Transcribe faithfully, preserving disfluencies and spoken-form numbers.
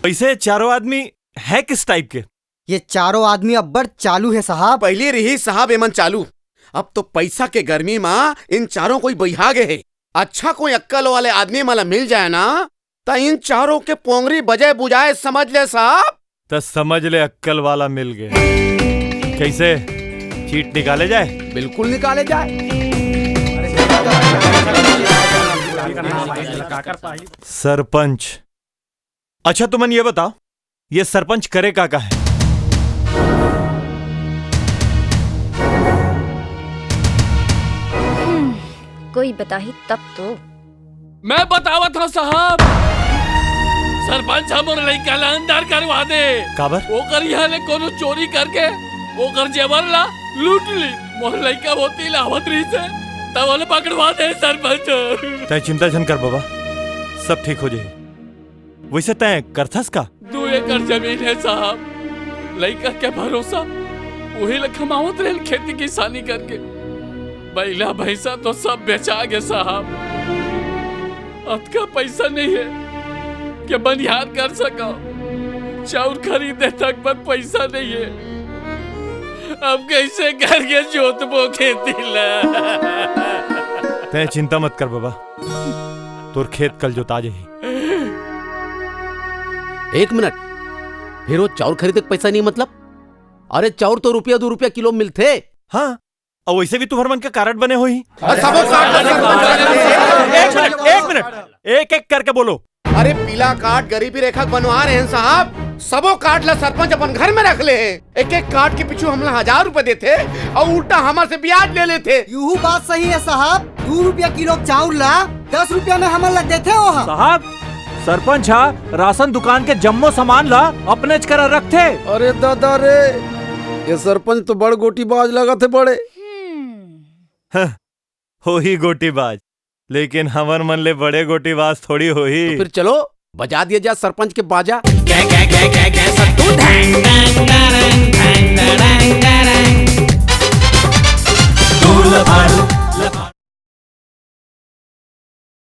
वैसे चारों आदमी है किस टाइप के? ये चारों आदमी अब्बड़ चालू है साहब। पहले रही साहब एमन चालू, अब तो पैसा के गर्मी मा इन चारों कोई बहिया गए है। अच्छा कोई अक्कल वाले आदमी मला मिल जाए ना, त इन चारों के पोंगरी बजाए बुझाए समझ ले साहब। त समझ ले अक्कल वाला मिल गए। कैसे चीट निकाले जाए? बिल्कुल निकाले जाए। सरपंच, अच्छा तुमन ये बताओ, ये सरपंच करे का का है? कोई बताही तब तो। मैं बतावत हूँ साहब, सरपंच हमर लइका ला अंदर करवा दे। काबर? ओकर यहाँ ले कोनो चोरी करके ओकर जेवर ला लूट ली। मोर लइका होती लावत रही से तब ओला पकड़वा दे सरपंच। तय चिंता झन कर बाबा, सब ठीक हो जाही। वैसे तय करथस का? दो एकड़ जमीन है साहब, लइका के भरोसा उही ला कमावत रहन खेती किसानी करके। बैला भैंसा तो सब बेचा गे साहब, अतका पैसा नहीं है कि बनिहार कर सका, चाउर खरीदे तक पर पैसा नहीं है। अब कैसे करके जोतबो खेती ला? तय चिंता मत कर बाबा, तोर खेत कल जोता जाही। एक मिनट, फिर वो चाउर खरीदे के पैसा नहीं मतलब? अरे चाउर तो रुपया दो रुपया किलो मिलथे। हाँ, और वैसे भी तुम्हारे मन का कारड बने होही। एक मिनट, एक मिनट, एक एक करके बोलो। अरे पीला कार्ड गरीबी रेखा के बनवा रहे हैं साहब, सबो कार्ड ला सरपंच अपन घर में रख ले है। एक एक कार्ड के पीछू हमला हजार रुपए देथे और उल्टा हमर से ब्याज ले लेथे। यूहू बात सही है साहब, दू रुपया किलो चाउर ला दस रुपया में हमन ला देथे ओहा। साहब, सरपंच हा राशन दुकान के जम्मो सामान ला अपनेच करा रखथे। अरे दादा रे, ये सरपंच तो बड़ गोटीबाज लगत हे बड़े। होही गोटीबाज, लेकिन हमर मन ले बड़े गोटीबाज थोड़ी होही। तो फिर चलो बजा दिया जा सरपंच के बाजा।